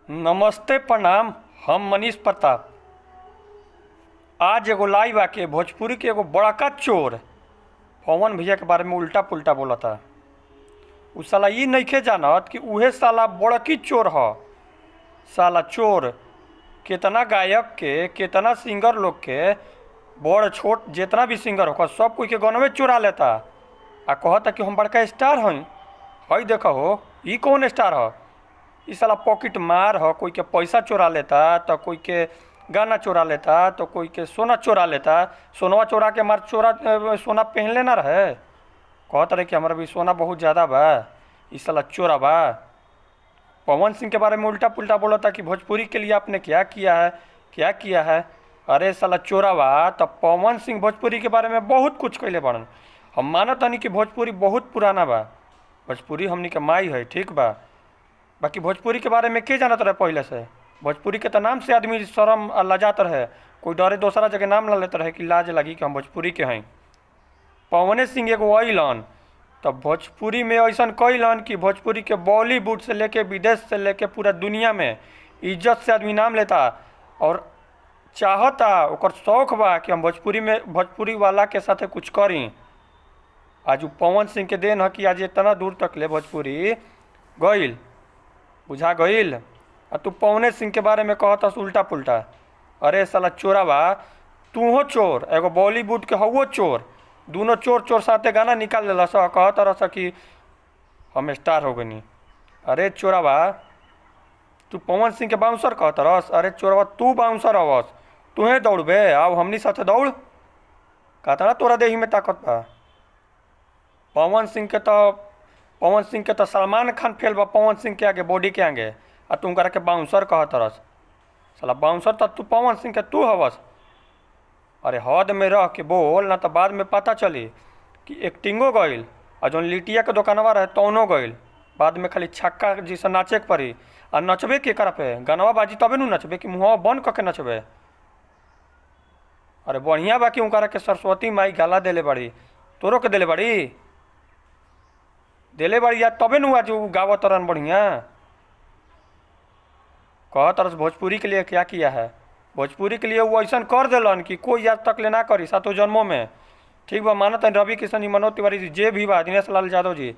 नमस्ते प्रणाम। हम मनीष प्रताप। आज एगो लाइव आके भोजपुरी के एगो बड़का चोर पवन भैया के बारे में उल्टा पुल्टा बोलता। उ साला ई नइखे जानत कि उहे साला बड़की चोर ह। साला चोर केतना गायक के, केतना सिंगर लोग के, बड़ छोट जेतना भी सिंगर होकर सब कोई के गनवे चुरा लेता आ कहता कि हम बड़का स्टार हई। हई देखो हो, ई कौन स्टार ह? ई साला पॉकेट मार ह। कोई के पैसा चोरा लेता तो कोई के गाना चोरा लेता तो कोई के सोना चोरा लेता। सोनवा चोरा के मार चोरा सोना पहनले ना रहे, कहत रहे कि हमारा भी सोना बहुत ज़्यादा बा। ई साला चोरा बा। पवन सिंह के बारे में उल्टा पुल्टा बोलता कि भोजपुरी के लिए आपने क्या किया है, क्या किया है। अरे साला चोरा बा। तो पवन सिंह भोजपुरी के बारे में बहुत कुछ कैले बाड़न। हम मानत हनी कि भोजपुरी बहुत पुराना बा, भोजपुरी हमनी के माई है, ठीक बा। बाकी भोजपुरी के बारे में के जानत रहे पहले से? भोजपुरी के तो नाम से आदमी शर्म लजात रहे, कोई डरे दोसरा जगह नाम ना लेते रहे कि लाज लगी कि हम भोजपुरी के हैं। पवने सिंह एगो अइलन तो भोजपुरी में ऐसा कैलन कि भोजपुरी के बॉलीवुड से लेके विदेश से लेके पूरा दुनिया में इज्जत से आदमी नाम लेता और चाहता, ओकर शौक बा कि हम भोजपुरी में भोजपुरी वाला के साथे कुछ करी। आज उ पवन सिंह के देन है कि आज इतना दूर तक ले भोजपुरी गइल, बुझा गइल। आ तू पवने सिंह के बारे में कहतस उल्टा पुल्टा। अरे साला चोरा बा, तूहो चोर, एगो बॉलीवुड के हवो चोर, दोनों चोर चोर साथे गाना निकाल लेलस, कहत रस कि हम स्टार हो गनी। अरे चोरा बा, तू पवन सिंह के बाउंसर कहत रस। अरे चोरवा, तू बाउंसर हवस, तूहे दौड़बे, आव हमनी साथे दौड़, कहता तोरा देही में ताकत बा। पवन सिंह के तो सलमान खान फेल बा पवन सिंह के आगे, बॉडी के आगे, आ तू उनकरा के बाउंसर कहत रस। साला बाउंसर तो तू पवन सिंह के तू हवस। अरे हद में रह के बोल ना तो बाद में पता चली कि एक्टिंगो गइल आ जौन लिटिया के दोकानवा रहे तौनो गइल। बाद में खाली छक्का जैसे नाचे के पड़ी। आ नचबे के करा पे? गानवा बाजी तबे नु नचबे कि मुँहवा बंद कऽ के नचबे? अरे बढ़िया बा कि उनकरा के सरस्वती माई गाला देले बाड़ी, तोरो के देले बाड़ी, देले बाड़ी या तबे नु आज उ गावत रहन बढ़िया। कहत रस भोजपुरी के लिए क्या किया है। भोजपुरी के लिए वो ऐसा कर दिलन कि कोई आज तक ले ना करी सातों जन्मों में, ठीक बा। मानत हन रवि किशन जी, मनोज तिवारी जी, जे भी बा, दिनेश लाल यादव जी,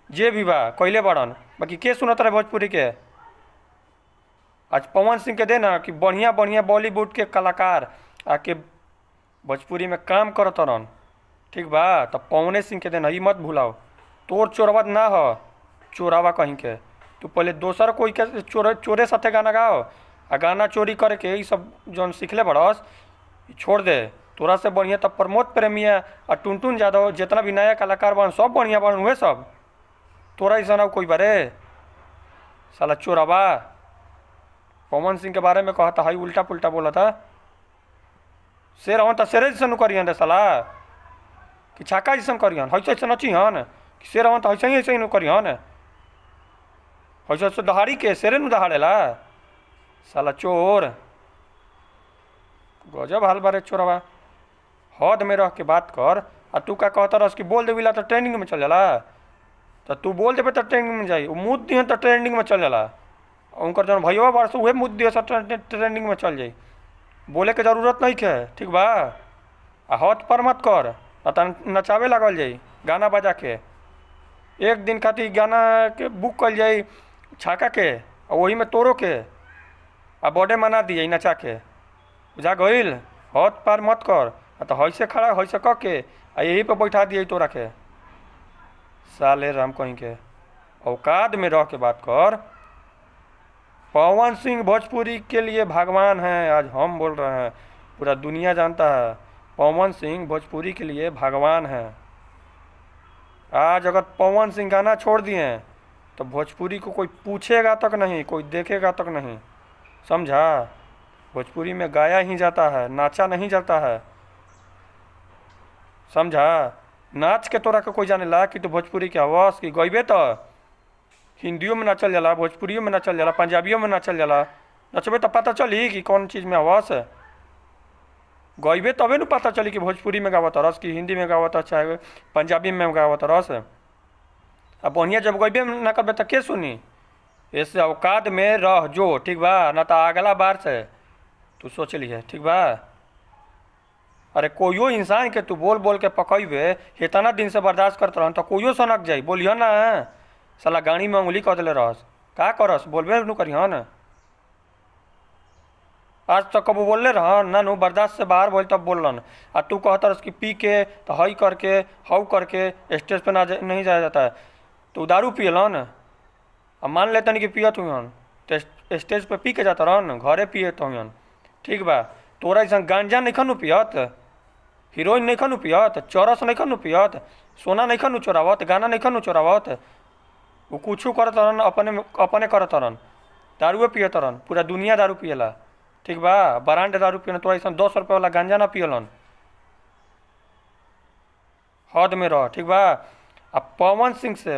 जे भी बा कैले बाड़न। बाकी के सुनत रहे भोजपुरी के? आज पवन सिंह के देना कि बढ़िया बढ़िया बॉलीवुड के कलाकार आके भोजपुरी में काम करत रहन, ठीक बा। तो पवने सिंह के देना, ई मत भूलाओ। तोर चोरवा ना हो, चोरावा कहीं के तू पहले दोसर कोई के चोरे साथे गाना गाओ। आ गाना चोरी करके ई सब जौन सीखले बड़स छोड़ दे। तोरा से बढ़िया तब प्रमोद प्रेमिया आ टुनटुन यादव जितना भी नया कलाकार बन सब बढ़िया बन, उहे सब। तोरा ऐसा कोई बारे साला चोरावा। पवन सिंह के बारे में कहता हई उल्टा पुल्टा बोला था। शेर हवन त शेरे जैसन करिहन रे साला, कि छक्का जैसन करिहन, ऐसे ऐसे नचिहन कि शेर हवन त ऐसे ही ऐसे ही करिहन, ऐसे ऐसे दहाड़ी के शेरे नु दहाड़ेला साला चोर। गजब हाल बारे चोरवा। हद में रह के बात कर। आ तू का कहता रस कि बोल देविला तो ट्रेंडिंग में चल जाला। तो तू बोल देबे तो ट्रेंडिंग में जाई, मुँह दिहन तो ट्रेंडिंग में चल जाला। उनकर जौन भैया बार से उहे मुँह दिए सब ट्रेंडिंग में चल जाई। बोले के जरूरत नहीं है, ठीक बा। आ हद पर मत कर, न नचावे लागल जाई गाना बजा के। एक दिन खातिर गाना के बुक कल जाई छाका के, आ वही में तोरो के आ बर्थडे मना दिए नचा के, बुझा गइल। हद पार मत कर, आ तो हईसे खड़ा हईसे क के आ यही पे बैठा दिए तोरा के। साले राम कहीं के औकात में रह के बात कर। पवन सिंह भोजपुरी के लिए भगवान हैं, आज हम बोल रहे हैं, पूरा दुनिया जानता है पवन सिंह भोजपुरी के लिए भगवान हैं। आज अगर पवन सिंह गाना छोड़ दिए तो भोजपुरी को कोई पूछेगा तक नहीं, कोई देखेगा तक नहीं, समझा। भोजपुरी में गाया ही जाता है, नाचा नहीं जाता है, समझा। नाच के तोरा के कोई जाने ला कि तू भोजपुरी के हवस कि गइबे तो हिंदियों में नाचल जाला, भोजपुरियों में नाचल जाला, पंजाबियों में नाचल जाला। नचबे तो पता चली कि कौन चीज़ में हवस। गइबे तबे न पता चली कि भोजपुरी में गावत रस कि हिंदी में गावत, चाहे पंजाबी में गावत रस। आ बढ़िया जब गइबे ना करबे तो के सुनी? ऐसे औकात में रह जो, ठीक बा? ना तो अगला बार से तू सोच लिहे, ठीक बा? अरे कोइयो इंसान के तू बोल बोल के पकइबे, इतना दिन से बर्दाश्त करत रहन तो कोइयो सनक जाई। बोलिह ना, साला गाड़ी में उंगली कह देले रहस। का करस? बोलबे नु करिहन। आज तक कबो बोलले रहन ना नु, बर्दाश्त से बाहर भइल तब बोलन। आ तू कहत रहस कि पी के तो हई करके हऊ करके स्टेज पे ना नहीं जाया जाता है। तो दारू पियलन, आ मान ले तनी कि पियत हुइहन तो स्टेज पे पी के जात रहन, घरे पियत हुइहन, ठीक बा? तोरा अइसन गांजा नइखन नु पियत, हीरोइन नइखन नु पियत, चरस नइखन नु पियत, सोना नइखन नु चोरावत, गाना नइखन नु चोरावत। उ कुछू करत रहन, अपने अपने करत रहन, दारुए पियत रहन। पूरा दुनिया दारू पियला, ठीक बा? ब्रांड दारू पियलन, तोरा अइसन 10 रुपया वाला गांजा ना पियलन। हद में रह, ठीक बा? आ पवन सिंह से